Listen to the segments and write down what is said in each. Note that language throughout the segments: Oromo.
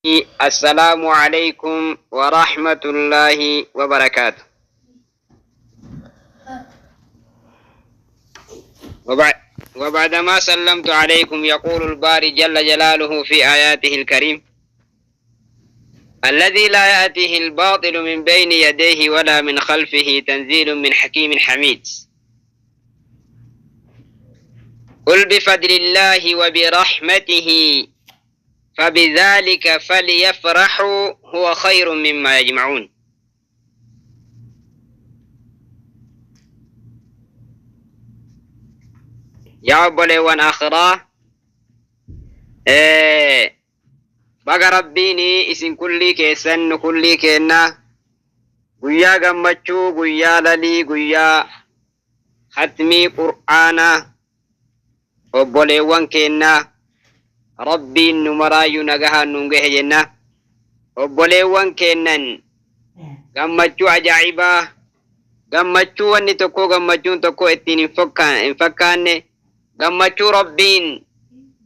السلام عليكم ورحمة الله وبركاته. وبعد وبعدما سلمت عليكم، يقول الباري جل جلاله في آياته الكريم الذي لا يأتيه الباطل من بين يديه ولا من خلفه، تنزيل من حكيم حميد. قل بفضل الله وبرحمته فبذلك فليفرحوا هو خير مما يجمعون. Yaa obboleewwan akhiraa, baga Rabbiin isin kullii keessan, nu kullii keenna, guyyaa gammachuu, guyyaa lalii, guyyaa hatmii qur'aanaa obboleewwan keenna Rabbiin nu maraayyuu nagahaan nuun gahe jenna. Obboleewwan keennan, gammachuu ajaa'ibaa, gammachuu wanni tokko, gammachuun tokko ittiin hin fakkaanne, gammachuu Rabbiin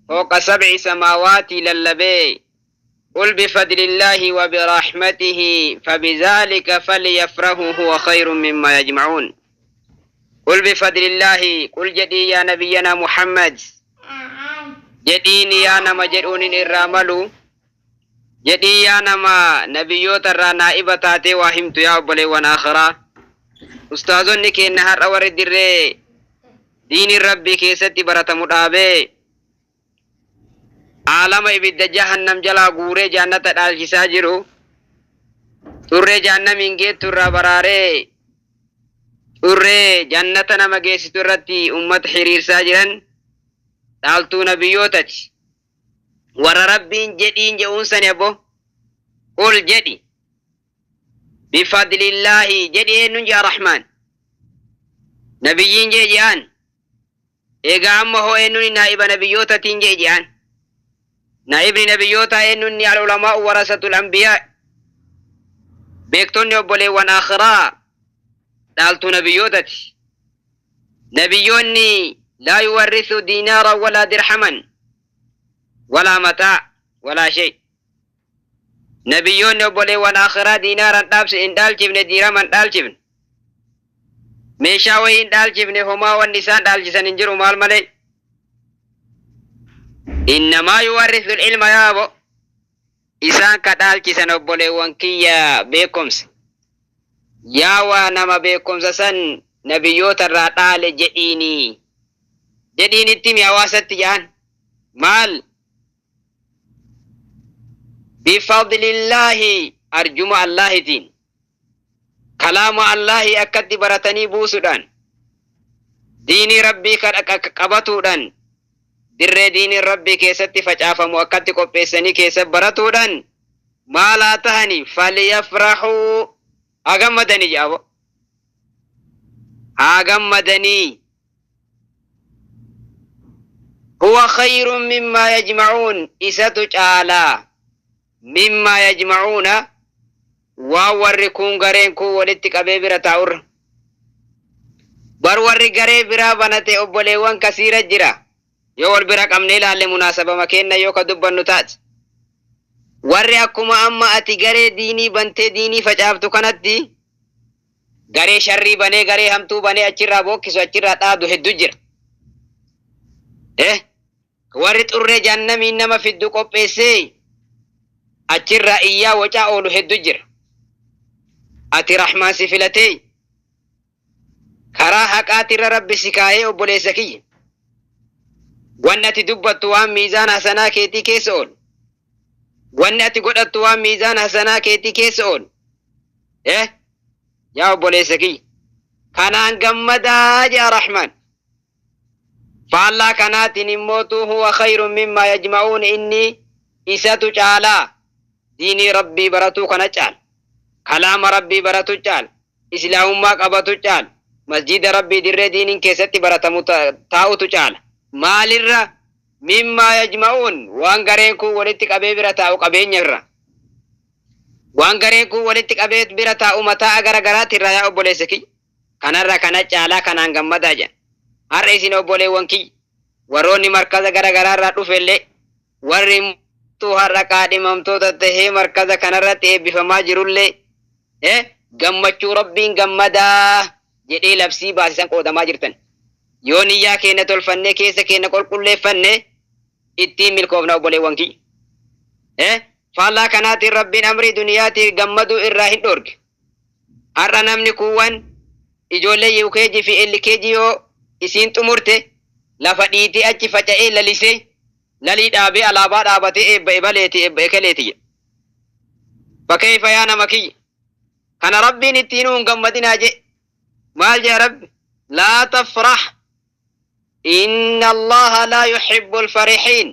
fooqa sab'i samaawaatii lallabee قل بفضل الله وبرحمته فبذلك فليفرحوا هو خير مما يجمعون. قل بفضل الله، قل jedhii يا نبينا محمد، jedhiin yaa nama jedhuun irraa malu, jedhii yaa nama nabiyyoota irraa naa'iba taatee waa himtu. Yaa obboleewwan akhiraa, ustaazonni keenya har'a warri dirree diiniin Rabbii keessatti baratamu dhaabee aalama ibidda jahannam jalaa guuree jannata dhaalchisaa jiru, xurree jahannamiin geettu irraa baraaree xurree jannata nama geessitu irratti ummata hiriirsaa jiran dhaaltuu nabiyyootati. Warra Rabbiin jedhiin je'uun sani abbo. قل jedhi، بفضل الله jedhi. Eenyuun jea? Rahmaan nabiyyiin jee je'an. Egaa amma hoo eenyuun naa'iba nabiyyootatiin jee je'an? Naa'ibni nabiyyootaa eenyuun? العلماء ورثة الأنبياء. Beektonni, obboleewwan akhiraa, dhaaltuu nabiyyootati. Nabiyyoonni لا يورث دينارا ولا درهما ولا متاع ولا شيء. Nabiyyoonni, obboleewwan akhiraa, diinaaran dhaabsi hin dhaalchifne, diiraman dhaalchifne, meeshaa wayii hin dhaalchifne. Homaa wanni isaan dhaalchisan hin jiru. Maal malee? إنما يورث العلم. Yaabo, isaan ka dhaalchisan, obboleewwan kiyya, beekumsa. Yaa waa nama beekumsa san nabiyyoota irraa dhaale jedhiini, jedhiinitti mi hawaasatti jedhan. Maal? بفضل الله, arjuma Allaahitiin, kalaama Allaahii akkatti baratanii buusuudhaan, diinii Rabbii qabatuudhaan, dirree diiniin Rabbii keessatti facaafamu akkatti qopheessanii keessa baratuudhaan maalaa tahani? فليفرحوا, haa gammadanii jaabo, haa gammadanii. هو خير مما يجمعون, isatu caalaa. مما يجمعون, waan warri kun gareen kun walitti qabee bira taa'urra. Bar warri garee biraa banate, obboleewwan, kasiira jira. Yoo wal bira qabne ilaalle, munaasabama kenna yoo ka dubbannu taate, warri akkuma amma ati garee diinii bantee diinii facaaftu kanatti garee sharrii banee, garee hamtuu banee achirraa bookkisu, achirraa dhaadu hedduu jira. Warri xurree jahannamiin nama fiddu qopheessee achirraa iyyaa wacaa oolu hedduu jira. Ati Rahmaan si filatee karaa haqaatirra Rabbi si kaayee, obboleessa kiyya. Wanni ati dubbattu waan miizaan hasanaa keetii keessa oolu. Wanni ati godhattu waan miizaan hasanaa keetii keessa oolu. Yaa obboleessa kiyya. Kanaan gammadaa jea Rahmaan. Faallaa kanaatiin immootu هو خير مما يجمعون, inni isatu caalaa. Diinii Rabbii baratuu kana caala. Kalaama Rabbii baratu caala. Islaamummaa qabatu caala. Masjida Rabbii dirree diiniin keessatti baratamu taa'utu caala. Maalirra? مما يجمعون, waan gareen kun walitti qabee bira taa'u qabeenya irra. Waan gareen kun walitti qabee bira taa'u mataa gara garaatti irraa, yaa obboleessa kiyya. Kanarra kana caalaa, kanaan gammadaa jedha. Har'a isin obboleewwan kiyya, warroonni markaza gara garaarraa dhufellee warri Har'a qaadhimamtoota tahee markaza kanarratti eebbifamaa jirullee gammachuu Rabbiin gammadaa jedhee labsii baasisan qoodamaa jirtan. Yoo niyyaa keenya tolfannee keessa keenya qulqulleeffanne, ittiin milkoofna, obboleewwan kiyya. Faallaa kanaatiin Rabbiin amrii duniyaatii gammaduu irraa hin dhoorge. Har'a namni kuuwwan ijoollee UKG fi LKG yoo isiin xumurte, lafa dhiitee achi faca'ee lalisee, lalii dhaabee, alaabaa dhaabatee, eebba ebaleeti, eebba ekeleeti jedha. Fakkeeyfa yaa nama kiyya. Kana Rabbiin ittiinuu hin gammadinaa jedhe. Maal jedha Rabbi? لا تفرح إن الله لا يحب الفرحين.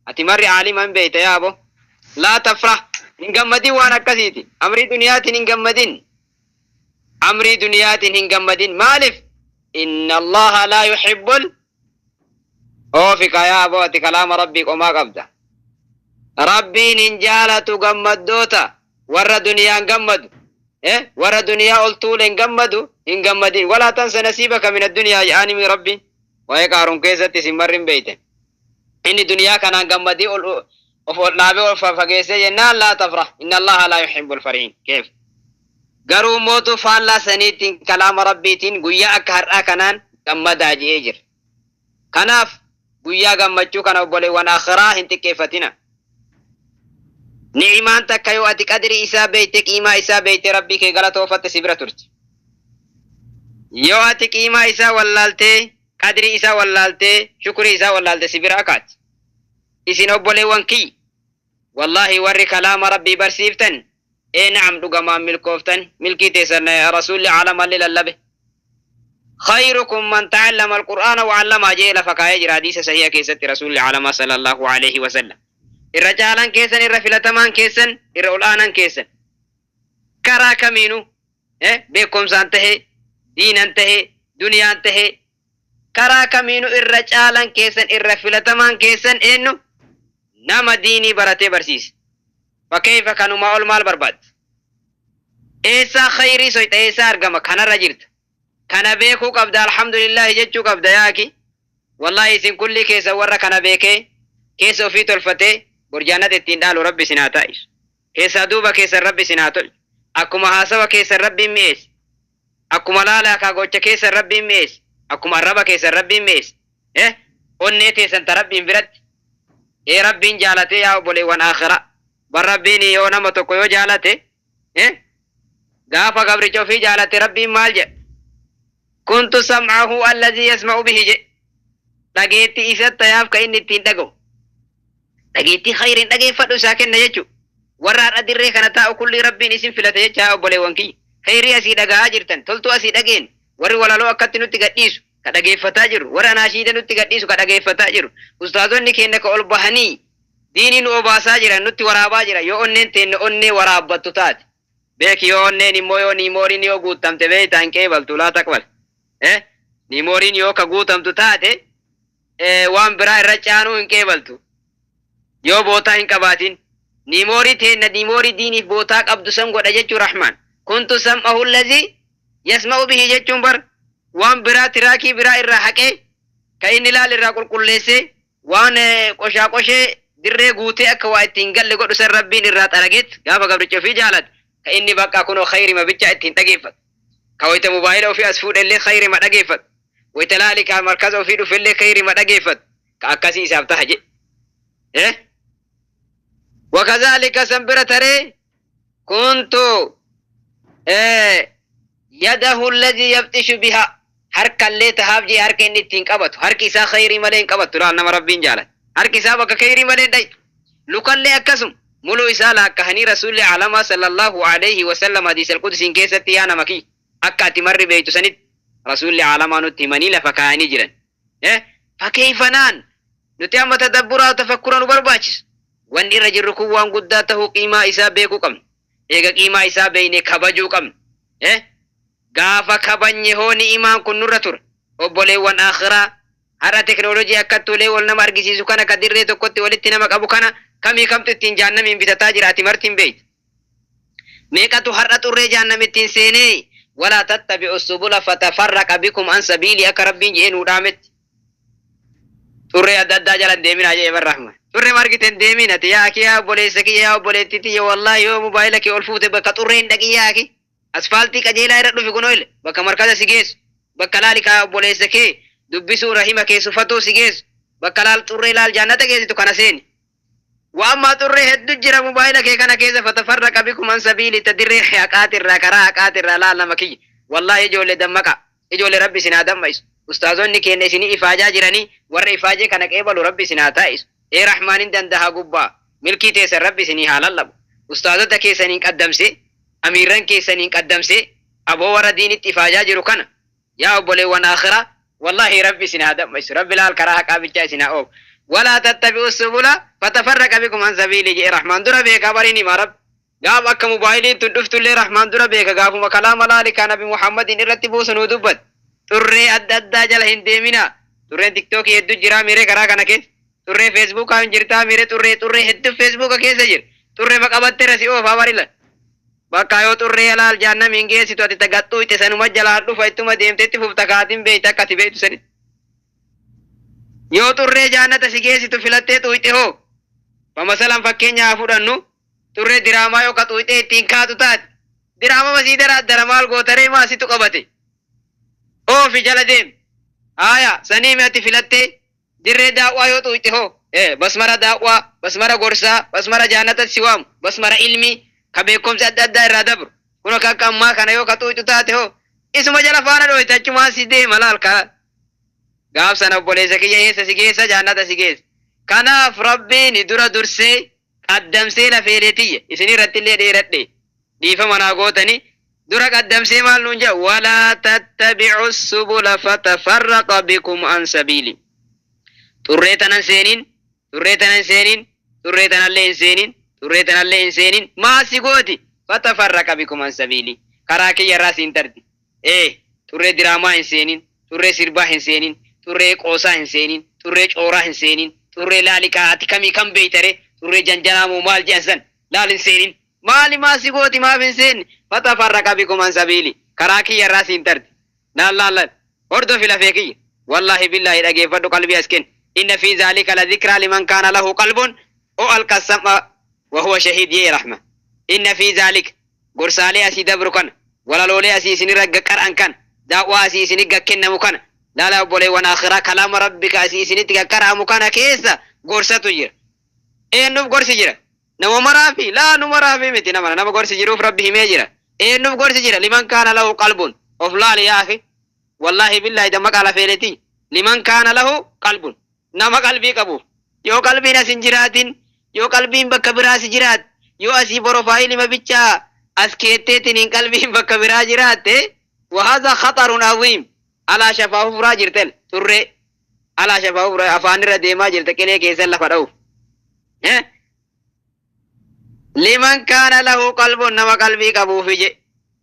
Ati marri caaliman beeyta yaa abo. لا تفرح, hin gammadin waan akkasiiti. Amrii duniyaatiin hin gammadin. Amrii duniyaatiin hin gammadin. Maaliif? إن الله لا يحب ال oofika yaa abo, ati kalaama Rabbii qomaa qabda. Rabbiin hin jaalatu gammaddoota, warra duniyaan gammadu. Warra duniyaa ol tuule hin gammadu, hin gammadin. ولا تنس نصيبك من الدنيا jedhaanimi Rabbiin. Waa'ee Qaaruun keessatti isin marri hin beeyte. Inni duniyaa kanaan gammadii ol of ol dhaabee ol fageessee jennaan, لا تفرح إن الله لا يحب الفرحين. كيف؟ Garuu mootu faallaa saniitiin kalaama Rabbiitiin guyyaa akka har'aa kanaan gammadaa je'ee jira. Kanaaf guyyaa gammachuu kana, obboleewwan akhiraa, hin xiqqeeffatina. Ni'imaan takka yoo ati qadrii isaa beeyte, qiimaa isaa beeyte, Rabbii kee galatoofatte, si bira turti. Yoo ati qiimaa isaa wallaaltee, qadrii isaa wallaaltee, shukrii isaa wallaalte, si bira akaati. Isin obboleewwan kiyya, wallaahi warri kalaama Rabbii barsiiftan, ee na'am, dhugamaan milkooftan, milkii teessan rasuulli caalamallee lallabe. خيركم من تعلم القرآن وعلمه jee lafa kaayee jira hadiisa sahiha keessatti rasuulli caalamaa صلى الله عليه وسلم. Irra caalaan keessan, irra filatamaan keessan, irra ol'aanan keessan, karaa kamiinuu beekumsaan tahe, diinan tahe, duniyaan tahe, karaa kamiinuu irra caalan keessan, irra filatamaan keessan eenyu? Nama diinii baratee barsiise. Fakkeeyfa kanumaa ol maal barbaadda? Eessaa khayrii soyxa? Eessaa argama? Kanarra jirta. Kana beekuu qabda, alhamdulillahi jechuu qabda. Yaaki, wallahi isin kulli keessa warra kana beekee keessa ofii tolfatee borjaannata ittiin dhaalu Rabbi isin haa taa'isu. Keessaa duuba keessan Rabbi isin haa tolchu. Akkuma haasawa keessan Rabbiin mi'eesse, akkuma laalaa kaa gocha keessan Rabbiin mi'eesse, akkuma arraba keessan Rabbiin mi'eesse, onnee teessan ta Rabbiin biratti ee Rabbiin jaalatee. Yaa obboleewwan akhiraa, bar Rabbiin yoo nama tokko yoo jaalate, gaafa gabricha ofii jaalate, Rabbiin maal jedha? كنت سمعه الذي يسمع به jedhe. Dhageetti isatti tayaaf ka inni ittiin dhaga'u, dhageettii khayriin dhageeffadhu isaa kenna jechu. Warra har'a dirree kana taa'u kulli Rabbiin isin filate jecha. Haa obboleewwan kiyya, khayrii asii dhaga'aa jirtan, toltuu asii dhageen, warri walaloo akkatti nutti gadhiisu ka dhageeffataa jiru, warra anaashiida nutti gadhiisu ka dhageeffataa jiru, ustaazonni keenya ka ol bahanii diinii nu obaasaa jiran, nutti waraabaa jira, yoo onneen teenne onnee waraabbattu taate beeki. Yoo onneen immoo, yoo niimooriin yoo guuttamte, beeyta, hin qeebaltu. لا تقبل. Niimooriin yoo ka guutamtu taate, waan biraa irra caanuu hin qeebaltu yoo bootaa hin qabaatin. Niimoorii teenna niimoorii diiniif bootaa qabdu san godha jechuu Rahmaan. كنت سمعه الذي يسمع به jechuun bar waan biraa tiraakii biraa irraa haqee, ka inni laal irraa qulqulleessee, waan qoshaa qoshee dirree guutee akka waa ittiin galle godhu san Rabbiin irraa xarageet, gaafa gabricha ofii jaalate, ka inni bakka kunoo khayrima bichaa ittiin dhageeffatu, ka wayita mobaayila ofii as fuudhellee khayrima dhageeffatu, wayita laali ka markaza ofii dhufellee khayrima dhageeffatu, ka akkasii isaaf taha jedhe. وكذلك san bira taree كنت يده التي يبطش بها, harkallee tahaaf jee. Harka inni ittiin qabatu, harki isaa khayrii malee hin qabattu. Laal, nama Rabbiin jaalate, harki isaa bakka khayrii malee hin dhayu. Lukallee akkasum muluu isaa laakkahanii rasuulli alamaa صلى الله عليه وسلم hadiis alqudsiin keessatti, yaa nama kiyya, akka ati marri beeytu sanitti rasuulli alamaa nutti himanii lafa kaayanii jiran. Fakkeeyfanaan nuti amma tadabburaa tafakkura nu barbaachisu. Wanni irra jirru kun waan guddaa tahuu qiimaa isaa beekuu qabna. Eega qiimaa isaa beeyne, kabajuu qabna. Gaafa kabanye hoo ni'imaan kun nurra tura. Obboleewwan akhiraa, har'a teknoolojii akkatti ulee wal nama argisiisu kana, ka dirree tokkotti walitti nama qabu kana, kamii kamtu ittiin jaannamiin bitataa jira? Ati marti hin beeytu. Meeqatu har'a xurree jaannam ittiin seenee? ولا تتبعوا السبل فتفرق بكم عن سبيله akka Rabbiin jedhee nuu dhaametti. Xurree adda addaa jala hin deeminaa jedhe bar Rahman. Xurree margite hin deemin ati yaa akii yaa obboleessa kiyya yaa obboleettii tiyya wallaahi yoo mobaayila kee ol fuute bakka xurree hin dhaqin yaa akii. Asfaaltii qajeelaa irra dhufi kunoo ile bakka markaza si geessu bakka laali kaa obboleessa kee dubbisuu rahima kee sufatuu si geessu bakka laal xurree laal jaannata geessitu kana seeni. Wa ammaa xurree heddu jira mobaayila kee kana keessa fatafarraqa bikum an sabiili ta dirree haqaatirraa karaa haqaatirraa laal nama kiyya wallaahi ijoollee dammaqaa. Ijoole rabbi isin haa damma'isu. Ustaazonni keenna isini ifaajaa jiranii warra ifaajee kana qeebalu rabbi isin haa taa'isu. Ee rahmaan hin dandaha gubbaa milkii teessan rabbi isinii haa lallabu. Ustaazota keessaniin qaddamsee amiirran keessaniin qaddamsee aboo warra diinitti ifaajaa jiru kana yaa obboleewwan aakhiraa wallahi rabbi isin haa damma'isu. Rabbi laal karaa haqaa bichaa isin haa oofu. Walaa tattabi'u subula fatafarraqa bikum an sabiilii je'e rahmaan dura beekaa bariin himaa rabbi. Gaaf akka mubaayiliin tun dhuftullee Rahmaan dura beeka gaafuma kalaama laali kaa nabi Muhammadiin irratti buusu nuu dubbate. Xurree adda addaa jala hin deeminaa. Xurreen tiktookii heddu jiraa miiree karaa kana keessa. Xurree feesbuukaa hin jirtaa miiree xurree xurree heddu feesbuuka keessa jira. Xurrema qabattera si oofaa bari lal. Bakka yoo xurree laal jaannamiin geessitu ati ta gad xuuyxe sanuma jalaan dhufa ittuma deemte itti fufta kaatin beeyta akka ati beeytu sanitti. Yoo xurree jaannata si geessitu filattee xuuyxe hoo? Famasalan fakkeenya haa fudhannu. Xurree diraamaa yoo ka xuuyxee ittiin kaatu taate diraamama sii daraaddara maal gootaree maa situ qabate oofi jala deemi haaya saniimi ati filattee dirree daaw'aa yoo xuuyxe hoo basmara daaw'aa basmara gorsaa basmara jaannatatti si waamu basmara ilmii ka beekkomsi adda addaa irraa dabru kun ka akka ammaa kana yoo ka xuuyxu taate hoo isuma jala faana dhooyte achumaan si deema laal ka gaaf sana obboleessa kiyya eessa si geessa jaannata si geessa kanaaf rabbiin dura dursee Qaddamsee lafeelee tiyya isin irrattillee dheeradhe dhiifama naa gootani dura qaddamsee maal nuun jedha walaa tattabi'u subula fatafarraqa bikum an sabiili xurree tanan seenin xurree tana hin seenin xurree tanallee hin seenin xurree tanallee hin seenin maa si gooti fatafarraqa bikum an sabiili karaa kiyya irraa siin tarti Ee, xurree diraamaa hin seenin, xurree sirbaa hin seenin, xurree qoosaa hin seenin, xurree cooraa hin seenin, xurree laali kaa ati kamii kam beeyta ree, xurree janjanaa moo maal je'an san laal hin seenin. Maali maa si gooti maaf hin seenne? Fatafarraqa bikum an sabiili. Karaa kiyya irraa siin tarti. Laal laal laal. Hordofi lafee kiyya. Wallaahi billaahi dhageeffadhu qalbii as kenni. Inna fii zaalika la zikraa liman kaana lahu qalbun o alqa sam'a wa huwa shahiid yee rahma. Inna fii zaalika Gorsaalee asii dabru kana, walaloolee asii isinirra gad qar'an kana, da'waa asii isini gad kennamu kana, laalaa obboleewwan aakhiraa kalaama Rabbi ka asii isinitti gad qara'amu kana keessa gorsatu jira. Eennuuf gorsi jira? Nama maraafi? Laa nu maraafi miti nama nama gorsi jiruuf Rabbi himee jira. Eennuuf gorsi jira? Liman kaana lahu qalbun. Of laali yaa akhi. Wallaahi billaahi dammaqaa lafeeletii. Liman kaana lahu qalbun. Nama qalbii qabuuf. Yoo qalbiin as hin jiraatin, yoo qalbiin bakka biraa si jiraatte, yoo asii borofaayilima bichaa as keetteetiniin qalbiin bakka biraa jiraatte, wahaza khaxarun aziim. Alaa shafaa hufraa jirtel, xurree. Alaa shafaa hufraa afaanirra deemaa jirta qilee keessan lafa dha'uuf. Eh? Liman kaana lahu qalbun nama qalbii qabuufi je.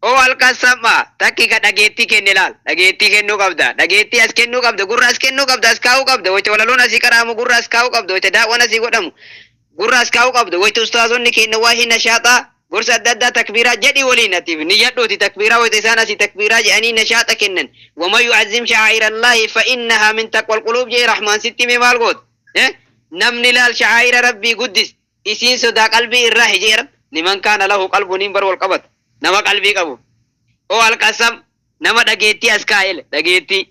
O alqa sam'a takki ka dhageettii kenne laal dhageettii kennuu qabda dhageettii as kennuu qabda gurra as kennuu qabda as kaa'uu qabda wayta walaloon asii qara'amu gurra as kaa'uu qabda wayta daawwan asii godhamu gurra as kaa'uu qabda wayta ustaazonni keenya waahii nashaaxaa gorsa adda addaa takbiiraa jedhi waliin atiif niyyadhuuti takbiiraa wayta isaan asii takbiiraa jedhanii nashaaxa kennan wama yu'azzim sha'aa'irallaahi fa innahaa min taqwal quluub jee rahmaan sitti hime maal goota Eh? Namni laal sha'aa'ira Rabbii guddise, isiin sodaa qalbii irraahi je'e Rabbi. Liman kaana lahu qalbun niin bar wal qabata. Nama qalbii qabu. O alqasam, nama dhageettii as kaa'e le, dhageettii.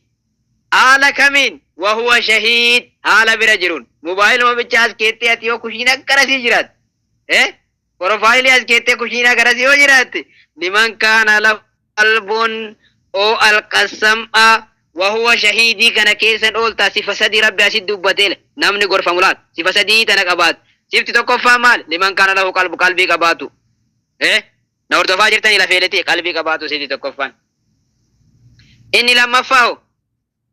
Haala kamiin? Wa huwa shahiid, haala bira jiruun. Mobaayiluma bicha as keettee ati yoo kushiinaa garasii jiraatte. Eh? Porofaayilii as keettee kushiinaa garasii yoo jiraatte. Liman kaana lahu qalbun o alqa sam'a wa huwa shahiidii kana keessan ooltaa sifa sadii Rabbi asit dubbateela namni gorfamu laal sifa sadii tana qabaatu sifti tokkoffaa maali liman kaana lahu qalbu qalbii qabaatu eh na hordofaa jirtanii lafeeletii qalbii qabaatu sifti tokkoffaan inni lammaffaa hoo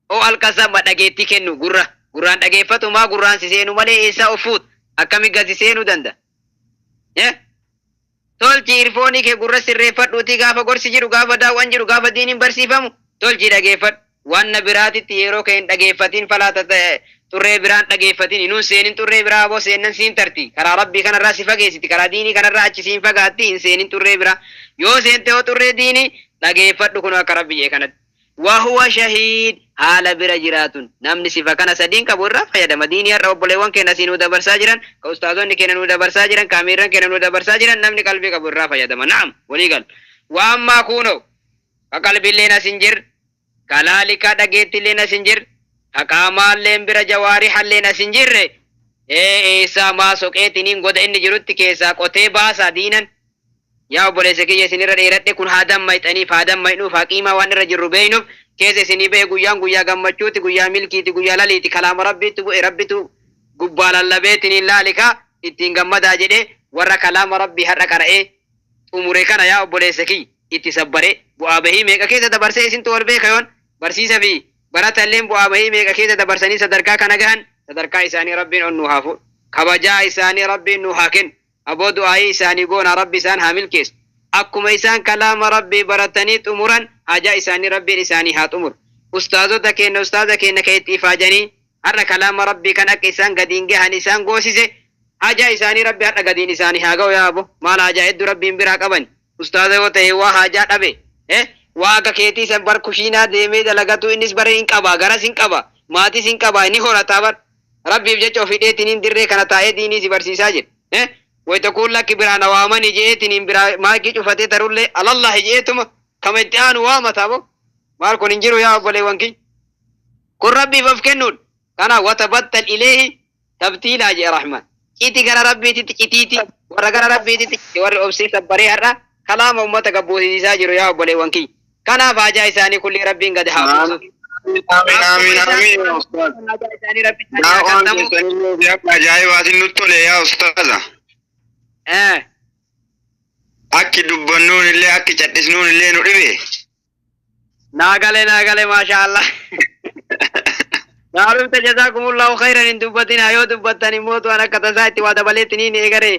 o alqa sam'a dhageettii kennu gurra gurraan dhageeffatu maa gurraan si seenu malee eessaa of fuuta akkami gadi seenuu danda eh Tolchi irfoonii kee gurra sirreeffadhuutii gaafa gorsi jiru, gaafa daaw'an jiru, gaafa diiniin barsiifamu tolchii dhageeffadhu. Wanna biraatitti yeroo kee hin dhageeffatin falaa xurree biraan dhageeffatin hinuun seenin xurree biraa aboo seennan siin tarti. Karaa Rabbii kanarraa si fageessiti karaa diinii kanarraa achi siin fagaatti hin seenin xurree biraa. Yoo seente hoo xurree diinii dhageeffadhu kunoo akka Rabbi jedhe kanatti. Wa huwa shahiid haala bira jiraatun. Namni sifa kana sadiin qabu irraa fayyadama. Diinii har'a obboleewwan keenya asii nuu dabarsaa jiran, ka ustaazonni keenya nuu dabarsaa jiran, ka amiirran keenya nuu dabarsaa jiran, namni qalbii qabu irraa fayyadama. Na'am, walii gal. Wa ammaa kuunoo, ka qalbiilleen as hin jirre, ka laalikaa dhageettilleen as hin jirre, ka qaamaalleen bira jawaarihalleen as hin jirre, ee eessaa maa soqeetiniin goda inni jirutti keessaa qotee baasaa diinan. Yaa obboleessa kiyya, isin irra dheeradhe. Kun haa dammayxaniif, haa dammaynuuf, haa qiimaa waan irra jirru beeynuuf keessa isinii bahe. Guyyaan guyyaa gammachuuti, guyyaa milkiiti, guyyaa laliiti. Kalaama Rabbiitti bu'e, Rabbitu gubbaa lallabeetiniin laalikaa ittiin gammadaa jedhe. Warra kalaama Rabbii har'a qara'ee xumure kana, yaa obboleessa kiyya, itti sabbare. Bu'aa bahii meeqa keessa dabarsee, isintu wal beeka. Yoon barsiisa fi barata illeen bu'aa bahii meeqa keessa dabarsanii sadarkaa kana gahan. Sadarkaa isaanii Rabbiin ol nuu haa fuudhu, kabajaa isaanii Rabbiin nuu haa kennu. Aboo, du'aayii isaanii goona, Rabbi isaan haa milkeessu. Akkuma isaan kalaama Rabbii baratanii xumuran, haajaa isaanii Rabbiin isaanii haa xumuru. Ustaazota keenna, ustaaza keenna ka itti ifaajanii har'a kalaama Rabbii kan akka isaan gadiin gahan isaan goosise, haajaa isaanii Rabbi har'a gadiin isaanii haa ga'u. Yaa abo, maal haajaa hedduu Rabbiin biraa qabani. Ustaaza yoo ta'e waa haajaa dhabe, waa akka keetii san bar kushiinaa deemee dalagatu innis bare hin qaba, garas hin qaba, maatis hin qaba, ni horataa bar. Rabbiif jecha of hidheetiniin dirree kana taa'ee diinii si barsiisaa jira. Wayta kuun lakki biraa na waamani je'eetiniin biraa maayikii cufatee tarullee alallahi je'eetuma kama itti aanu waamata abo. Maal kun hin jiru, yaa obboleewwan kiyya. Kun Rabbiif of kennuudha. Kana watabattal ileehi tabtiilaa je'e Rahmaan. Citi gara Rabbiititti citiiti. Warra gara Rabbiititti cite, warri obsee sabbaree har'a kalaama ummata gabboosisiisaa jiru, yaa obboleewwan kiyya. Kanaaf haajaa isaanii kulli Rabbiin gad haa buusu. Amiin, amiin, amiin, yaa ustaaz. Haajaa isaanii Rabbi isaanii haa Daawaan kattamu. keessanillee akka ajaa'ibaatiin nutti tole, yaa ustaaza. Akki dubbannuun illee, akki cadhisnuun illee nu dhibe. Naa gale, naa gale, maasha Allah. Naa dhufte, jazaakumullahu khayran. Hin dubbatina, yoo dubbattan immoo tu'an akka tasaa itti waa dabaleetti niin eegare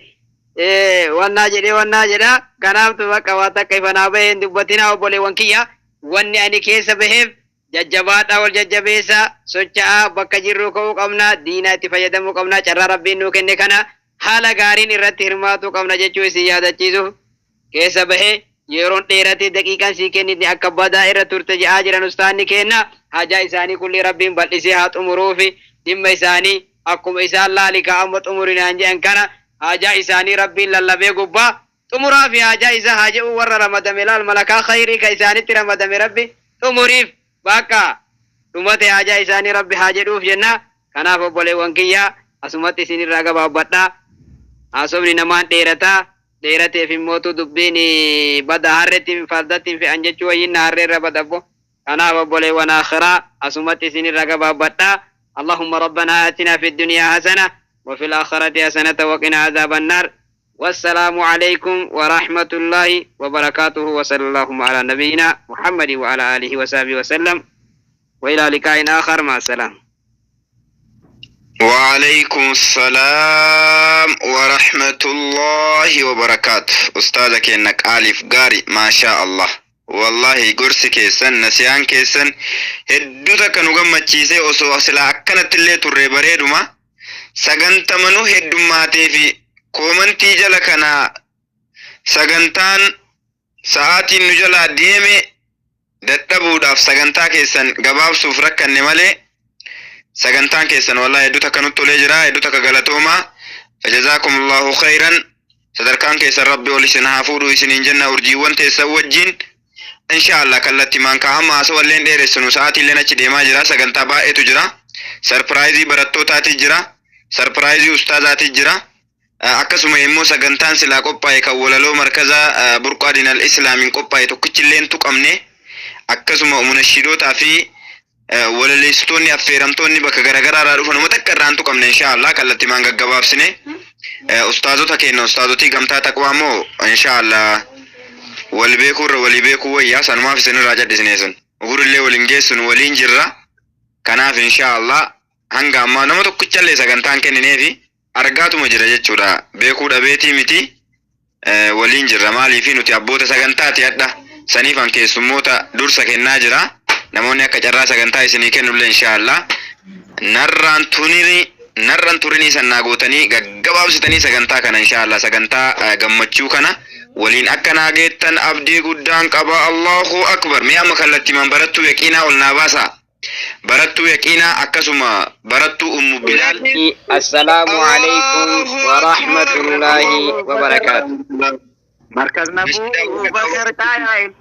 wannaa jedhee wannaa jedha. Kanaaftu bakka waa takka ifa naa bahe, hin dubbatina, obboleewwan kiyya. Wanni ani keessa baheef, jajjabaadhaa, wal jajjabeessaa, socha'aa, bakka jirruu ka'uu qabna, diinaa itti fayyadamuu qabna, carraa Rabbiin nuu kenne kana haala gaariin irratti hirmaatuu qabna jechuu isin yaadachiisuuf keessa bahee. Yeroon dheeratee daqiiqaan sii kennite akka badaa irra turte je'aa jiran ustaanni keenna. Hajaa isaanii kulli Rabbiin bal'isee haa xumuruufi. Dhimma isaanii akkuma isaan laali kaa amma xumurinaan je'an kana, hajaa isaanii Rabbiin lallabee gubbaa xumuraafi. Hajaa isaa haa je'uu warra ramadame laal malakaa khayrii ka isaanitti ramadame Rabbi xumuriif, bakka dhumate hajaa isaanii Rabbi haa jedhuuf jenna. Kanaaf obboleewwan kiyya, asumatti isinirraa gabaabbadha. Haasofni namaan dheerataa dheerateef immootu dubbiin bada, harretti fardatti hin fe'an jechuu wayyinna harreerra bada abbo. Kanaaf obboleewwan aakhiraa, asumatti isinirra gabaabbadha. Allahumma rabbanaa aatinaa fi dunyaa hasana wa fil aakhirati hasanata wa qinaa azaaban naar. Wassalaamu alaykum wa rahmatullahi wa barakaatuhu, wa sallallahu ala nabiyyina Muhammadin wa ala alihi wa sahbihi wa sallam, wa ilaa liqaa'in aakhar, ma'a salaam. وعليكم السلام ورحمة الله وبركاته. أستاذ كأنك ألف قاري، ما شاء الله. والله gorsi keessan, nasiyaan keessan hedduu takka nu gammachiisee. Osoo silaa akkanatti illee turre bareeduma. Sagantamanuu heddummaatee fi koomantii jala kana sagantaan sa'aatiin nu jalaa deeme dadhabuudhaaf sagantaa keessan gabaabsuuf rakkanne malee, sagantaan keessan wallahi hedduu takka nutti tolee jira. Hedduu takka galatoomaa, jazakumullahu khayran. Sadarkaan keessan Rabbi ol isin haa fuudhu isiniin jenna, urjiiwwan teessan wajjin insha Allah. Kallattimaan kaa'ama haasawalleen dheeressinu, sa'aatiilleen achi deemaa jira. Sagantaa baay'eetu jira, sarpiraayizii barattootaati jira, sarpiraayizii ustaazaati jira. Akkasuma immoo sagantaan silaa qophaa'e kan walaloo markaza Burqaa Diinal Islaamiin qophaa'e tokkichilleen tuqamne. Akkasuma munashidootaa fi walaleessitoonni affeeramtoonni bakka garaagaraa irraa dhufan uma takka irraa hin tuqamne. Insha Allah kallattimaan gaggabaabsine ustaazota keenya, ustaazotii gamtaa taqwaa immoo insha Allah wal beekuu irra walii beekuu wayyaa, sanumaaf isinirraa callisne. Sun ugurillee waliin geessinu waliin jirra. Kanaaf insha Allah hanga ammaa nama tokkichallee sagantaan kennineefi argaatuma jira jechuudha. Beekuu dhabeetii miti, waliin jirra. Maaliifi nuti abboota sagantaati hadha, saniifan keessummoota dursa kennaa jira. Namoonni akka carraa sagantaa isinii kennullee insha Allah narraan tuniri narraan turinii sannaa gootanii gaggabaabsitanii sagantaa kana, insha Allah sagantaa gammachuu kana. Waliin akka naa geettan abdii guddaan qaba. Allahu akbar. Mee amma kallattiimaan barattuu yaqiinaa ol naa baasaa. Barattuu yaqiinaa akkasuma barattuu Ummu Bilaal. Assalaamu alaikum wa rahmatullahi wa barakaatu. مركزنا أبو بكر تعالى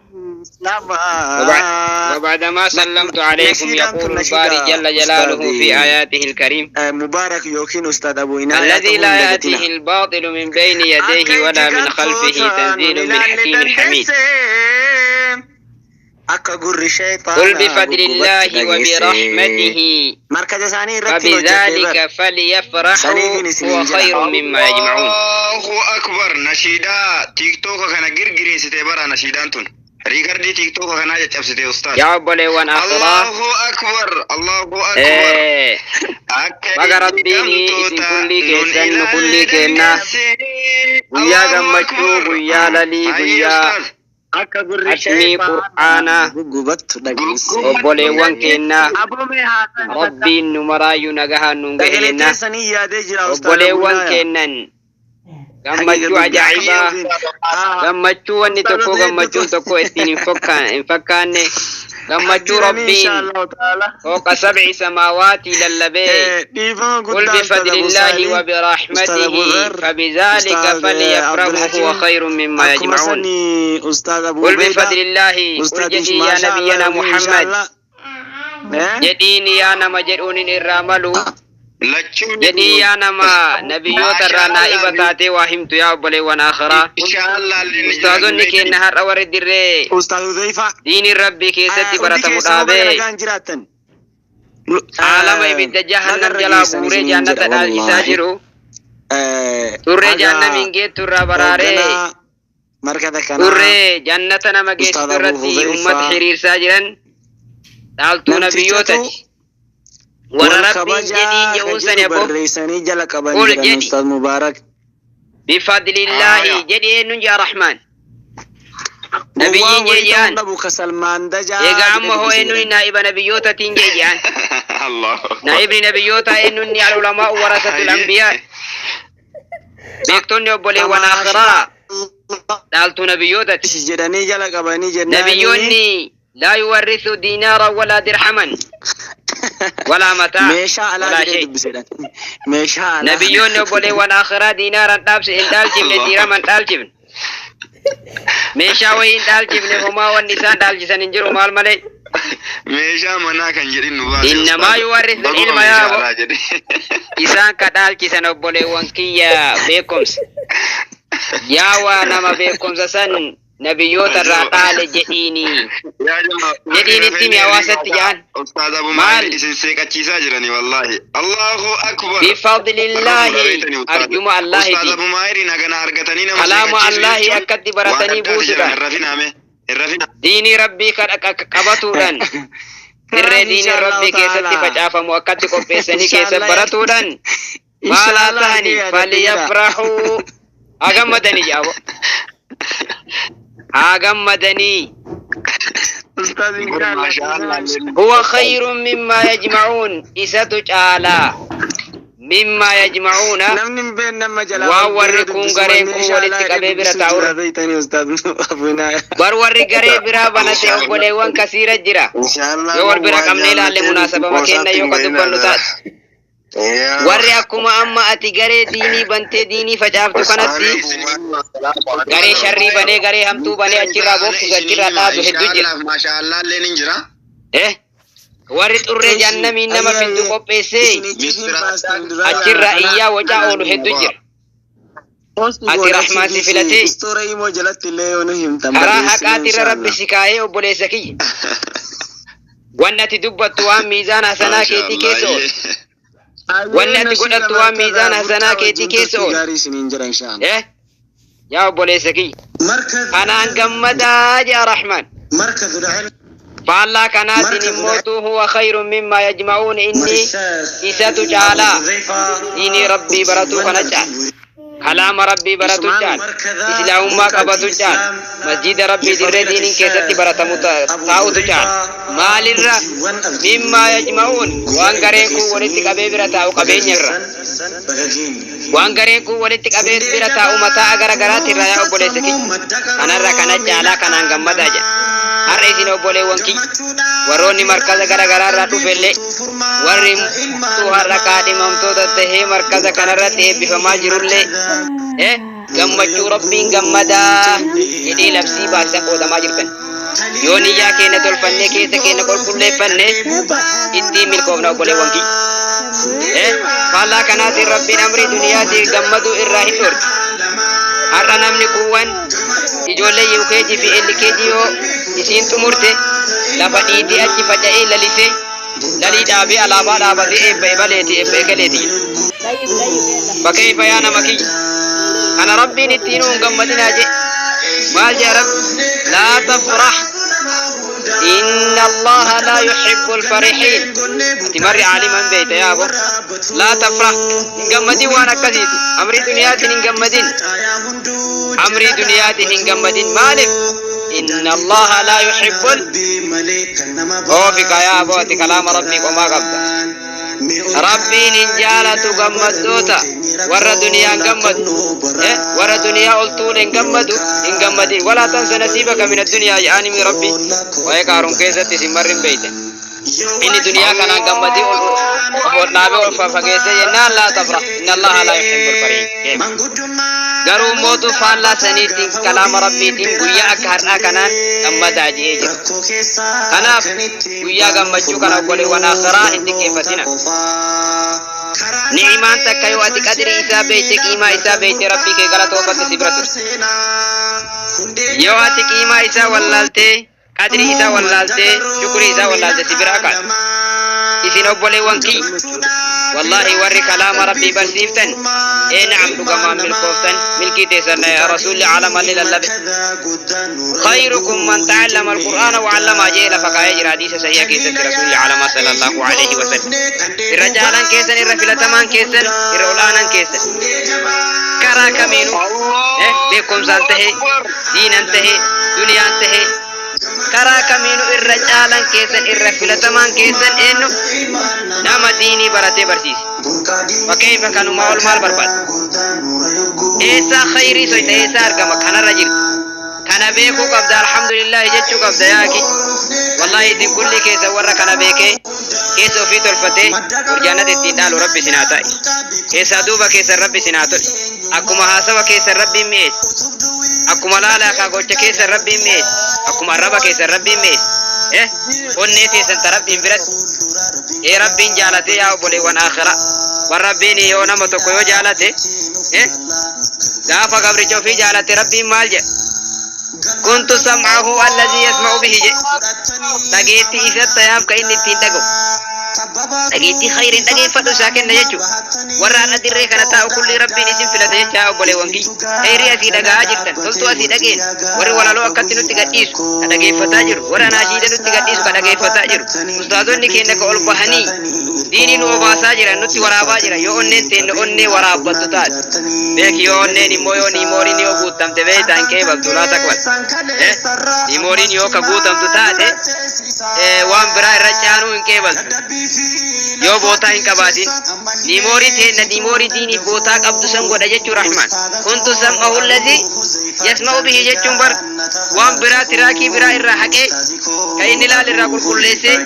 وبعدما سلمت عليكم نشيدان يقول tun الباري nashiida جل جلاله في أستاذي آياته الكريم مبارك yookiin Ustaad Abu Inaayaa الذي ta'uu hin لا dagatina. يأتيه الباطل من بين يديه Akka ولا iji من خلفه gartootaa nun تنزيل من ilaalle حكيم حميد. dandeesse. Akka gurri قل shayxaanaa بفضل guggubatti الله dhageesse. وبرحمته Markaza isaanii irratti hin hojjedhee bar. فبذلك فليفرحوا Saniifin هو isiniin jedha. خير مما يجمعون. Allahu akbar. Nashiidaa tiiktooka kana girgireessite bara nashiidaan tun. Riikardii tiiktooka kanaa caccabsite ustaaz. Yaa obboleewwan akhiraa, Allahu akbar. Allahu akbar. Akka baga iji rabbiin isin gamtoota kullii nun keessan nu ilaalle kullii kennaa dandeesse. guyyaa Allahu gammachuu akbar. guyyaa lalii Hayyee guyyaa ustaaz. Akka gurri hatmii shayxaanaa qur'aanaa guggubattu dhageesse. Obboleewwan kennaa rabbiin nu maraayyuu nagahaan nuun gahe Sagalee jennaa. teessanii yaadee jira Ustaad Abu Obboleewwan Inaayaa. kennan Haqiiqa gammachuu dubbii ajaa'ibaa akka gammachuu wanni tokko Ustaadota gammachuun hedduutu tokko ittiin hin fakkaanne gammachuu jiranii rabbiin inshaallahu ta'ala. fooqa sab'i samaawaati lallabee Dhiifama قل guddaa Ustaad بفضل Abu الله Saalih, Ustaad Abu وبرحمته Dharr, فبذلك Ustaad Abdul فليفرحوا هو Hakiim, خير مما akkuma يجمعون. sanii Ustaad Abu قل Ubeydaa, بفضل الله قل Ustaad jedhii yaa maasha Allah نبينا yookiin محمد inshaallah. Jedhiin yaa nama jedhuun irraa malu Lachuu jedhii yaa nama nabiyyoota irraa naa'iba taatee waa himtu yaa obboleewwan akhiraa. Inshaallah illee ni jiran Ustaazonni keenya har'a warri dirree Ustaad Hudeyfaa. diiniin rabbii keessatti Hundi baratamu keessanuu baga dhaabee nagaan jiraattan. aalama ibidda Baga jahannam irra jalaa geessan guuree isiniin jannata jedha dhaalchisaa wallaahi. jiru turree Haga jahannamiin geettu irraa baraaree hoogganaa markaza kanaa turree jannata nama Ustaad geessitu Abu irratti ummata Hudeyfaa hiriirsaa jiran dhaaltuu namtichatu nabiyyootati warra wal rabbiin kabajaa jedhiin ka je'uun sani jedhu abbo barreessanii jala qaban qul jedhan jedhi Ustaad Mubaarak. bifadlillaahi Aayaa. jedhi eenyuun jaa rahmaan Gowwaa nabiyyiin jee wayii ta'uu je'an dhabu ka Salmaan Dajaa egaa jedhe amma hoo dubbise eenyuun jedhan. naa'iba nabiyyootatiin jee je'an Allahu akbar. naa'ibni nabiyyootaa eenyuun al-ulamaa'u warasatul anbiyaa Hayyee. beektonni obboleewwan akhiraa dhaaltuu nabiyyootati jedhanii jala qabanii jennaanii nabiyyoonni laa yuwarrisu diinaara walaa dirhaman walaa mataa meeshaa alaa walaa jedhee shay dubbisedhan. Meeshaa alaa. nabiyyoonni obboleewwan akhiraa diinaaran dhaabse hin dhaalchifne Allahu dirhaman dhaalchifne meeshaa wayii hin dhaalchifne homaa wanni isaan dhaalchisan hin jiru maal malee Meeshaa manaa kan jedhin nu baase innamaa ustaaz. yuwarrisu Baguma ilma meeshaa yaabo alaa jedhe. isaan ka dhaalchisan obboleewwan kiyya beekumsa yaa waa nama beekumsa san nabiyyoota irraa dhaale jedhiini Yaa jamaa warri jedhiin itti rafee himi hawaasatti jedhan Ustaaz Abu maal Maahir isin seeqachiisaa jirani wallaahi. Allahu akbar. Bifadlillaahi arjuma Ustaaz Allaahiti Abu Maahirin hagana argatanii nama kalaama seeqachiisu Allaahii jechuun akkatti waan baratanii addaati jedhan. buusuudhaan Hin rafinaa mee. Hin rafinaa. diinii rabbii qabatuudhaan dirree Kanaaf diinii inshaallahu rabbii keessatti ta'ala. facaafamu akkatti qopheessanii keessa Inshaallah baratuudhaan maalaa inshaallah tahani argee yaadadhe jira. falyafrahuu haa gammadanii jaabo haa gammadanii Ustaaz Bar inshaallah maashaallah. huwa khayrun mimmaa yajmacuun isatu caalaa mimmaa yajmacuuna Namni hin beekne nama jalaa waan ol warri bahee kun dubbisu gareen manneen kun walitti inshaallah jedhee qabee bira dubbisuu taa'urra jira beektanii Ustaaz Abu Inaayaa. bar warri garee biraa banate Inshaallah. obboleewwan kasiira jira Inshaallah yoo wal bira waan qabnee ilaalle jaallatee nuti munaasabama kenna qoosaatti yoo hin ka dubbannu bahinaa. taate warri akkuma amma ati garee diinii bantee diinii facaaftu kanatti garee sharrii banee garee hamtuu banee achirraa booksu achirraa dhaabu hedduu jira. Maashaallah illee ni jira. Eh warri xurree Eshi jahannamiin nama ayyee fiddu ayyee qopheessee isin icciitiin baastan duraa achirraa kana iyyaa wacaa oolu hedduu jira. Posti Ati goona rahmaan si achi filatee istoora imoo jalatti illee yoo nu himtan karaa barreessine haqaatirra rabbi inshaallah. si kaayee obboleessa kiyya. Wanni ati dubbattu waan miizaan hasanaa keetii Maashaallah. keessa oolu. Ayyee Wanni ati nashiida godhattu waan markaza miizaan hasanaa burqaa keetii wajjin keessa turtii oolu. gaarii isiniin jira inshaallah. Eh yaa obboleessa kiyya. Kanaan gammadaa jaa Rahmaan. مركز العلم Faallaa kanaatiin مركز immootu huwa khayrun mimmaa yajma'uun inni الشيخ isatu أبو caalaa حذيفة diinii rabbii baratuu kana caala. Kalaama Rabbii baratu caala. Islaamummaa qabatu caala. Masjida Rabbii dirree diiniin keessatti baratamu taa'utu caala. Maalirra? Mimmaa yajma'uun waan gareen kun walitti qabee bira taa'u qabeenya irra. Waan gareen kun walitti qabee bira taa'u mataa gara garaatti irraa yaa obboleessa kiyya. Kanarra kana caalaa kanaan gammadaa jedha. Har'a isin obboleewwan kiyya warroonni markaza gara garaarraa dhufellee warri har'a kaadhimamtoota tahee markaza kanarratti eebbifamaa jirullee gammachuu Rabbiin gammadaa jedhee labsii baasisan qoodamaa jirtan. Yoo niyyaa keenya tolfannee keessa keenya qulqulleeffanne ittiin milkoofna obboleewwan kiyya. Faallaa kanaatiin Rabbiin amrii duniyaatii gammaduu irraa hin dhorki. Har'a namni kuuwwan ijoollee UKG fi LKG yoo isiin xumurte lafa dhiitee achi faca'ee lalisee lalii dhaabee alaabaa dhaabatee eebba ebaleeti eebba ekeleeti. Fakkeeffa yaa nama kiyya. Kana Rabbiin ittiin hin gammadinaa jedhe. Maal jedha Rabbi? Laa tafrah. Inna Allaha laa yuhibbul farihiin. Ati marri aaliman beeyta yaa abo. Laa tafrah. Hin gammadin waan akkasiiti. Amrii duniyaatiin hin gammadin. Amrii duniyaatiin hin gammadin. Maaliif? Inna Allaha laa yuhibbul. Oofika yaa abo, ati kalaama Rabbii qomaa qabda. Rabbiin hin jaalatu gammaddoota warra duniyaan gammadu, warra duniyaa ol tuuleen gammadu hin gammadin. Walaa tansa nasiibaka min addunyaa jedhaanimi Rabbi. Waa'ee Qaaruun keessatti isin marri hin beeytan. Inni duniyaa kanaan gammadee ol ol dhaabee ol fageessee jennaan laa tafrah inna Allaha laa yuhibbul farihin. Garuu mootu faallaa saniitiin kalaama Rabbiitiin guyyaa akka har'aa kanaan gammadaa je'ee jira. Kanaaf guyyaa gammachuu kana obboleewwan akhiraa hin xiqqeeffatina. Ni'imaan takka yoo ati qadrii isaa beeyte, qiimaa isaa beeyte, Rabbii kee galatoofatte si bira turte. Yoo ati qiimaa isaa wallaaltee, qadrii isaa wallaaltee, shukrii isaa wallaalte si biraa kaata. Isin obboleewwan kiyya, wallaahi warri kalaama Rabbii barsiiftan, ee na'am, dhugamaan milkooftan, milkii teessan rasuulli caalamallee lallabe. Khayrukum man ta'allama al-Qur'aana wa 'allama jee lafa kaayee jira hadiisa sahiha keessatti rasuulli caalamaa sallallahu alayhi wa sallam. Irra caalaan keessan, irra filatamaan keessan, irra ol'aanaan keessan karaa kamiinuu beekumsaan tahee, diinan tahee, duniyaan tahee, karaa kamiinuu irra caalan keessan, irra filatamaan keessan eenyu? Nama diinii baratee barsiise. Fakkeenya kanumaa ol maal barbaada? Eessaa khayrii soyta? Eessaa argama? Kanarra jirti. Kana beekuu qabda, alhamdulillahi jechuu qabda. Yaaki, wallahi isin kulli keessa warra kana beekee keessa ofii tolfatee burjaannata ittiin dhaalu Rabbi isin haa ta'i. Keessaa duuba keessan Rabbi isin haa tolchu. Akkuma haasawa keessan Rabbiin mi'eesse, akkuma laalaa kaa gocha keessan Rabbiin mi'eesse, akkuma arraba keessan Rabbiin mi'eesse, onnee teessan ta Rabbiin biratti Rabbiin jaalatee. Yaa obboleewwan akhiraa, bar Rabbiin yoo nama tokko yoo jaalate, gaafa gabricha ofii jaalate Rabbiin maal jedha? Kuntu sam'ahu allazii yasma'u bihi jedhe. Dhageettii isatti tayaaf ka inni ittiin dhaga'u, dhageettii khayriin dhageeffadhu isaa kenna jechuudha. Warra har'a dirree kana taa'u kulli Rabbiin isin filate jecha. Yaa obboleewwan kiyya, khayrii asii dhaga'aa jirtan, toltuu asii dhageen, warri walaloo akkatti nutti gadhiisu ka dhageeffataa jiru, warra naashiida nutti gadhiisu ka dhageeffataa jiru, ustaazonni keenya ka ol bahanii diinii nu obaasaa jiran, nutti waraabaa jiran, yoo onneen teenne onnee waraabbattu taate beeki. Yoo onneen immoo yoo niimooriin yoo guuttamte beeyta hin qeebaltu. Laa taqbal. Niimooriin yoo ka guutamtu taate waan biraa irra caanuu hin qeebaltu yoo bootaa hin qabaatin. Niimoorii teenna niimoorii diiniif bootaa qabdu san godha jechuu Rahmaan. Kuntu sam'ahu allazii yasma'u bihi jechuun bar waan biraa tiraakii biraa irraa haqee ka inni laal irraa qulqulleessee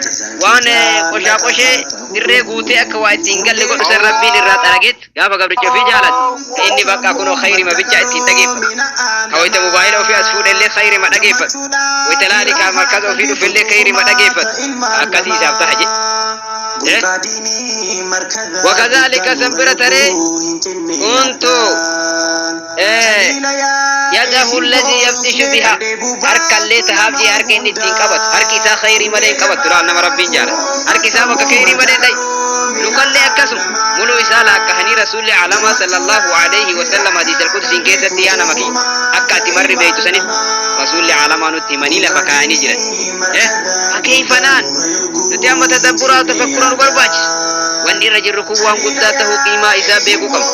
waan qoshaa qoshee dirree guutee akka waa ittiin galle godhu san Rabbiin irraa xarageet gaafa gabricha ofii jaalate ka inni bakka kunoo khayrima bichaa ittiin dhageeffatu, ka wayta mobaayila ofii as fuudhellee khayrima dhageeffatu, wayta laali ka markaza ofii dhufellee khayrima dhageeffatu, ka akkasii isaaf taha jedhe. Wakadhalika san bira taree kuntu yadahu alladhi yabxishu biha, harkallee tahaaf jee, harka inni ittiin qabatu, harki isaa khayrii malee hin qabattu. Laal nama Rabbiin jaalatu, harki isaa bakka khayrii malee hin dhayu, lukallee akkasuma muluu isaa laakkahanii rasuulli alamaa sallallahu alayhi wasallam hadiis alqudsiin keessatti, yaa nama kiyya, akka ati marri beeytu sanitti rasuulli alamaa nutti himanii lafa kaayanii jiran. Akeeyfanaan nuti amma tadabburaa tafakkura nu barbaachisa. Wanni irra jirru kun waan guddaa tahuu qiimaa isaa beekuu qabna.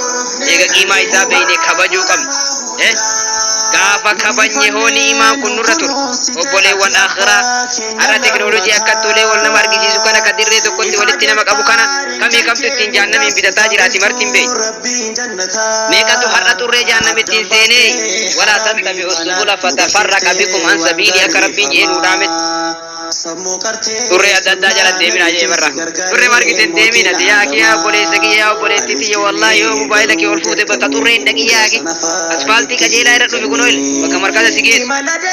Eega qiimaa isaa beekne kabajuu qabna. Eh? Gaafa kabajne hoo ni'imaan kun nurra tura. Obboleewwan akhiraa, har'a teknoolojii akka tolee wal nama argisiisu kana, ka dirree tokkotti walitti nama qabu kana, kamii kamtu ittiin jahannamiin bitataa jira, ati marti hin beektu. Meeqatu har'a xurree jahannam ittiin seenee? Walaa tattabi'u subula fatafarraqa bikum an sabiili, akka Rabbiin jedhee nuu dhaametti. Xurree adda addaa jala deeminaa jee barra. Xurree margite hin deemin ati, yaa akii, yaa obboleessa kiyya, yaa obboleettii tiyya, wallaahi yoo mobaayila kee ol fuute bakka xurree hin dhaqin. Yaa akii, asfaaltii qajeelaa irra dhufi, kunoo bakka markaza si geessu,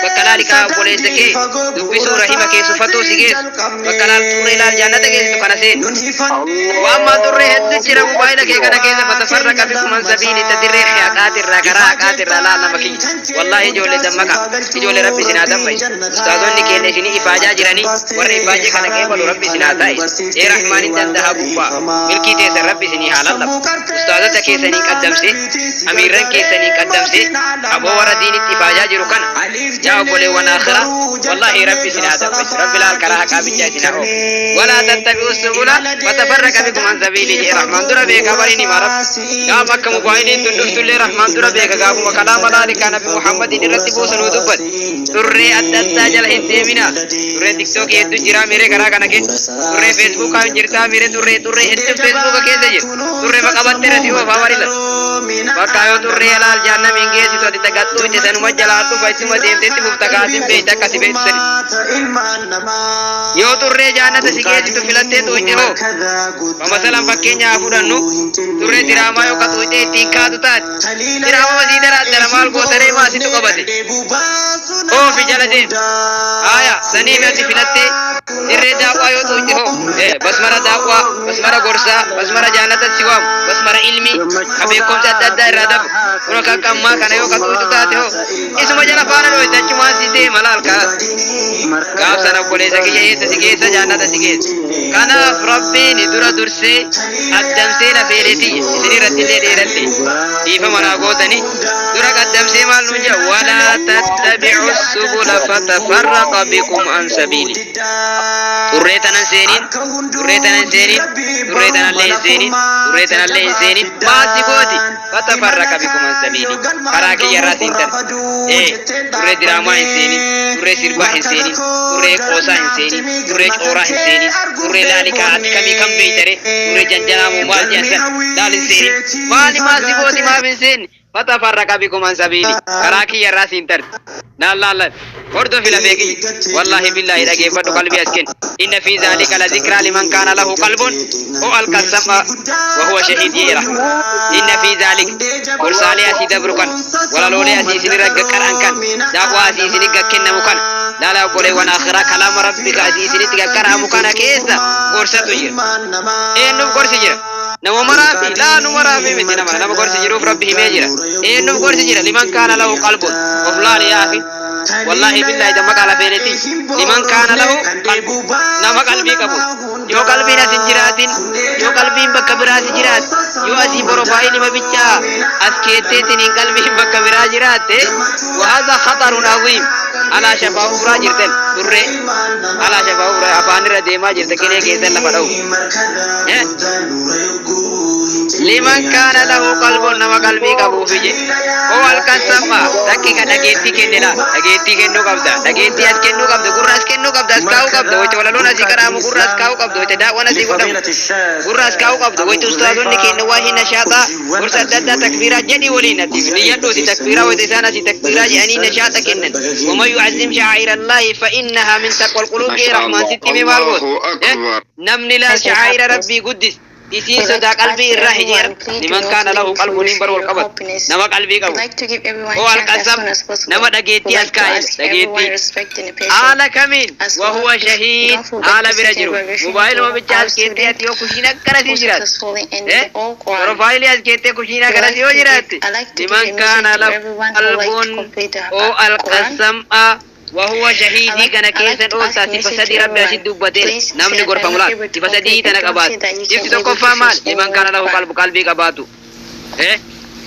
bakka laali kaa obboleessa kee dubbisuu, rahima kee sufatuu si geessu, bakka laal xurree laal jaannata geessitu kana seeni. Waan maa xurree hedduu jira mobaayila kee kana keessa. Fatafarraqa bikum an sabiili, ta dirree haqaatirraa, karaa haqaatirraa. Laal nama kiyya, wallaahi ijoollee dammaqa, ijoollee Rabbi isin haa dammaysu. Ustaazonni keenya isinii ifaajaa jiranii, warra ifaajee kana qeebalu Rabbi isin haa taa'isu. Ee Rahmaan hin dandaha gubbaa milkii teessan Rabbi isinii haa lallabu. Ustaazota keessanii qaddamsee, amiirran keessanii qaddamsee, aboo warra diinitti ifaajaa jiru kana, yaa obboleewwan akhiraa, wallaahi Rabbi isin haa dammaysu. Rabbi laal karaa haqaa bichaa isin haa oofu. Walaa tattabi'u subula fatafarraqa bikum an sabiili jee Rahmaan dura beeka. Bariin hima Rabbi gaafa akka mobaayiliin tun dhuftullee Rahmaan dura beeka. Gaafuma kalaama laalikaa Nabi Muhammadin irratti buusanuu dubbate, xurree adda addaa jala hin deemina. Xurree Tiktookii hedduu jira miree karaa kana keessa, xurree Feesbuukaa hin jirtaa miree, xurree xurree hedduu Feesbuuka keessa jira. Xurree maqabattee si oofaa barila bakka yoo xurree alaal jahannamiin geessitu ati tagattuu itti sanuma jalaa dhufa, ittuma deemteetti fufta kaasin beeyta akka si beektu sani. Yoo xurree jahannata si geessitu filattee xuuxxe hoo? Masalan, fakkeenya haa fudhannu, xurree diraamaa yoo ka xuuxxee ittiin kaatu taate, diraamama sii daraaddara, maal gootaree? Maa situ qabate oofi jala deem. Haya, saniif ati filattee dirree daawwaa yoo xuuxxe hoo? Basmara daawwaa, basmara gorsaa, basmara jannata si waamu, basmara ilmii ka beekumsa adda addaa irraa dabu kun akka akka ammaa kana yoo ka xuuxu taate hoo? Isuma jala faana dhooyte, achumaan si deema. Laal kaa, gaaf sana obboleessa kiyya, eessa si geessa? Jannata si geessa. Kanaaf Rabbiin dura dursee qaddamsee, lafeelee tiyya isin irratti illee dheeradhe, dhiifama naa gootanii, dura qaddamsee maal nuun jedha? Walaa tattabi'u subula fatafarraqa bikum an sabiili. Xurree tanan seeniin, xurree tanan seeniin, xurree tanallee hin seeniin, xurree tanallee hin seeniin. Maal si gooti? Fatafarraqa bikum an sabiili, karaa kiyya irraa siin tarti. Ee, xurree diraamaa hin seeniin, xurree sirbaa hin seeniin, xurree qoosaa hin seeniin, xurree cooraa hin seeniin, xurree laalikaa ati kamii kam beeytare, xurree janjanaa moo maal jedhan san laal hin seeniin. Maali, maal si gooti? Maaf hin seenne? Fatafarraqa bikum an sabiili, karaa kiyya irraa siin tarti. Laal, laal, laal, hordofi lafee kiyya, wallaahi billaahi dhageeffadhu, qalbii as kenni. Inna fi zaalika la zikraa liman kaana lahu qalbun o alqa sam'a wa huwa shahiid jeera. Inna fi zaalika, gorsaalee asii dabru kan, walaloolee asii isinirra gaqqara'an kan, daawwaa asii isinit gakkennamu kana laala obboleewwan akhiraa, kalaama Rabbi ka asii isinitti gaqqara'amu kana keessa gorsatu jira. Eenyuuf gorsi jira? Nama maraafi? Laa, nu maraafi miti. Nama gorsi jiruuf Rabbi himee jira. Eenyuuf gorsi jira? Liman kaana lahu qalbun. Of laali yaa akhi, wallaahi billaahi dammaqaa lafeeleeti. Liman kaana lahu qalbun, nama qalbii qabu. Yoo qalbiin as hin jiraatin, yoo qalbiin bakka biraa si jiraatte, yoo asii porofaayilima bichaa as keetteetiniin qalbiin bakka biraa jiraatte, wa haadha khatarun aziim. Alaa shafaa ufraa jirtan, turree alaa shafaa ufraa afaanirra deemaa jirta, qilee keessan lafa dha'u. Liman kaana lahu qalbun, nama qalbii qabuufi jedhe. Oo halkan samma takki ka dhageettii kenne laal, dhageettii kennuu qabda, dhageettii as kennuu qabda, gurra as kennuu qabda, as kaa'uu qabda. Wayita walaloon asii qara'amu gurra as kaa'uu qabda, wayita daawwan asii godhamu gurra as kaa'uu qabda, wayita ustaazonni keenya waahii nashaaxaa gorsa adda addaa takbiiraa jedhi waliin ati niyyadhuuti takbiiraa, wayita isaan asii takbiiraa jedhanii nashaaxa kennan. Waman yu'azzim sha'aa'ira Allaahi fa innahaa min taqwal quluub jee Rahmaan sitti hime. Maal Allahu goota? akbar. Namni laal sha'aa'ira Rabbii guddis, isiin sodaa qalbii irraa hijeera. Liman kaana lahu qalbuun bar wal qabatu, nama qalbii qabu. Oo alqasam, nama dhageettii as kaa'e, dhageettii haala kamiin? Wahuwa shahiid, haala bira jiru. Mobaayiluma bicha as keettee ati yoo kushiina garasii jiraatte, profaayilii as keettee kushiina garasii yoo jiraatte, liman kaana lahu qalbuun oo alqasam'a wahuwa shahiidii kana keessan ooltaa. Sifa sadii Rabbi asit dubbateen namni gorfamu laal sifa sadii tana qabaatu. Sifti tokkoffaa maal? Liman kaana lahu qalbu, qalbii qabaatu.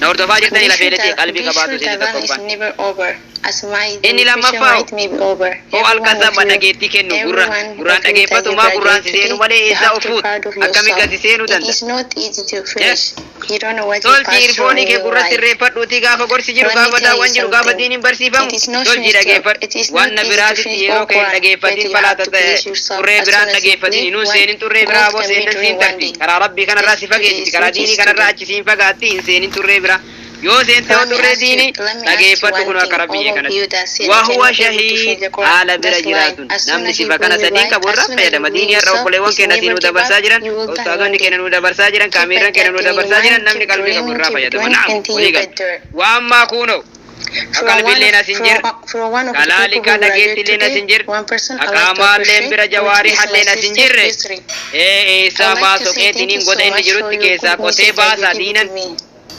Na hordofaa jirtanii Be sure lafeeletii that, qalbii be qabaatu sure isin that one is tokkoffaan. never over. As my the Inni reflection lammaffaa might may be over. hoo Every halkan one of sabba you, dhageettii kennu gurra everyone gurraan of you that you dhageeffatu maa gurraan graduate si seenu today, malee you eessaa have to of fuutu proud of akkami yourself. gadi seenuu It danda'a. is not easy to Eh? finish. You don't know what you Tolchi pass through irfoonii in kee your gurratti life. irreeffadhuutii gaafa gorsi jiru Let me gaafa tell you daawwan jiru gaafa something. diiniin barsiifamu It is not tolchii finished. dhageeffadhu. It is Waan not na easy to biraatitti finish yeroo all kee hin Quran, but dhageeffatin you falaa have to ta'e please yourself. xurree As biraan soon as you dhageeffatin leave hinuun one, seenin xurree biraa gold boo can be seenan during siin one tarti day. karaa rabbii kanarraa Just si today fageessi is karaa which diinii is kanarraa today. achi siin fagaatti hin seenin xurree biraa yoo seente hoo Let me xurree ask you, diinii let me ask you dhageeffadhu one kun akka thing. rabbii All of kanatti. you that say I Wahuwa cannot able to finish shahiid the Quran, haala bira that's why jiraatun as soon namni as you sifa kana bring your sadiin life, qabu as irraa soon as you fayyadama bring diinii har'a yourself, obboleewwan is keenya never nu give dabarsaa up, jiran you will die one ustaazonni day. keenya nu dabarsaa jiran Keep kaameeraan like keenya that nu in your dabarsaa jiran mind, namni keep qalbii qabu dreaming, irraa keep fayyadama doing naam until you walii get gala there. waan ammaa kuunoo From one qalbiilleen of as hin jirre from, from one of the people kalaalika who graduate dhageettilleen as today, hin jirre one person I like to haqaamaalleen appreciate, bira which jawaarii is my halleen as hin sister jirre Yusri. ee I eessaa would like to say thank baasoqeetiniin you so goda inni much for jirutti your keessaa good qotee message that you baasaa give to diinan me.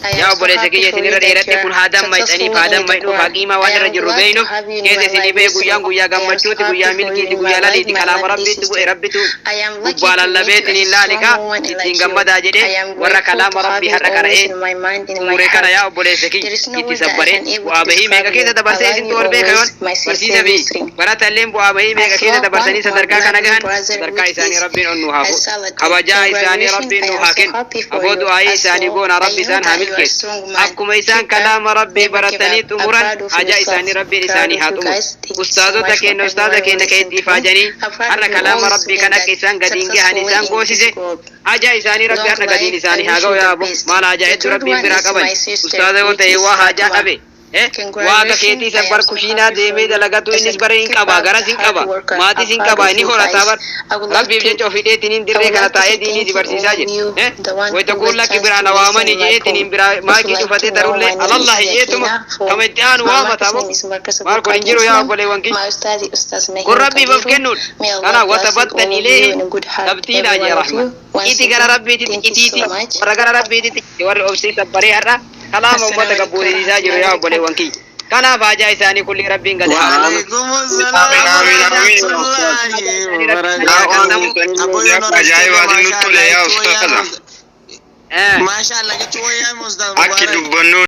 I yaa am so obboleessa happy kiyya for you isinirra that you dheeradhe kun are haa dammayxaniif successful haa in the dammayxuuf haa Quran. qiimaa I waan irra am jirru glad to beeynuuf have you in keessa my isinii life, bee guyyaan Yusri. guyyaa I am so gammachuuti happy guyyaa for you milkiiti in my guyyaa life, laliiti my kalaama lovely rabbiitti bu'e sister. rabbitu I am lucky gubbaa to meet you as a lallabeetiniin strong laalikaa woman ittiin like you. gammadaa jedhee I am warra grateful to kalaama have rabbii you har'a always qara'ee in my mind, in my xumure kana heart. yaa obboleessa kiyya There is no itti word that I sabbaree can able bu'aa to bahii meeqa describe keessa you. I dabarsee love isintu you ol beeka yoon always, my sister barsiisa fi Yusri. barata illeen bu'aa bahii meeqa As keessa well, one dabarsanii of my sadarkaa kana lovely gahan brother, sadarkaa which isaanii is rabbiin ol nu haa fuudhu Saladin. kabajaa isaanii Congratulations, rabbiin I nu am haa so kennu happy for aboo you. du'aayii As isaanii well, goona I rabbi know isaan haa that you are a milkeessu strong man. akkuma isaan Keep up, kalaama rabbii never give baratanii up. I'm xumuran proud of hajaa yourself. isaanii rabbiin Proud isaanii of haa you xumuru guys. Thank you so ustaazota much for keenya ustaaza everyone who keenya listened keetti to me. ifaajanii I'm proud har'a of you kalaama all rabbii kan students akka that isaan gadiin gahan successfully isaan in this goosise group. hajaa isaanii rabbi Long har'a gadiin life, I isaanii haa wish ga'u you the yaa abbo best. maal hajaa The hedduu third rabbiin one biraa is qaban my sister, ustaaza yoo which ta'e is waa hajaa Fatma. dhabe waaqa Congratulations, keetii I san am bar so kushiinaa happy for deemee you. dalagatu As a innis bara hin keep qaba up garas the hin hard qaba worker. maatis I'm hin proud qaba of inni you horataa guys. bar I would like rabbiif to jecha ofidheetiin I dirree would kana like to taa'ee say diinii thank si you all barsiisaa of jedhe you, the one wayita who kun got lakki chance biraa to na listen waamanii in my jeetiin poem. biraa If you maakii like to cufatee know, tarullee my name is alallah hiyyeetuma Yakina from kama itti aanu my waamata market moo name is Marcus maal kun hin Abdulkadir jiru yaa Islam. obboleewwan kiyya My ustadi Ustaz kun Nahim rabbiif of Kadiru. kennuudha May Allah kanaaf bless you watabattan all of you ileehi in a good heart, tabtiilaa every jee one of rahman you. Once iti gara again, rabbiititti thank you itiiti so much. warra gara rabbiititti warri obsii sabbaree har'a kalaama ummata Assalamu alaikum gabbuusiisaa jiru yaa warahmatullahi wabarakatuh. obboleewwan kiyya kanaaf haajaa isaanii kulli rabbiin gadi haa fuudhu وعليكم السلام آمين آمين ورحمة آمين. الله yaa وبركاته. waan ajaa'ibaatiin nutti tole yaa ustaaza. Eh. ما شاء الله jechuun wayyaa ustaaz Akki Mubaarak. dubbannu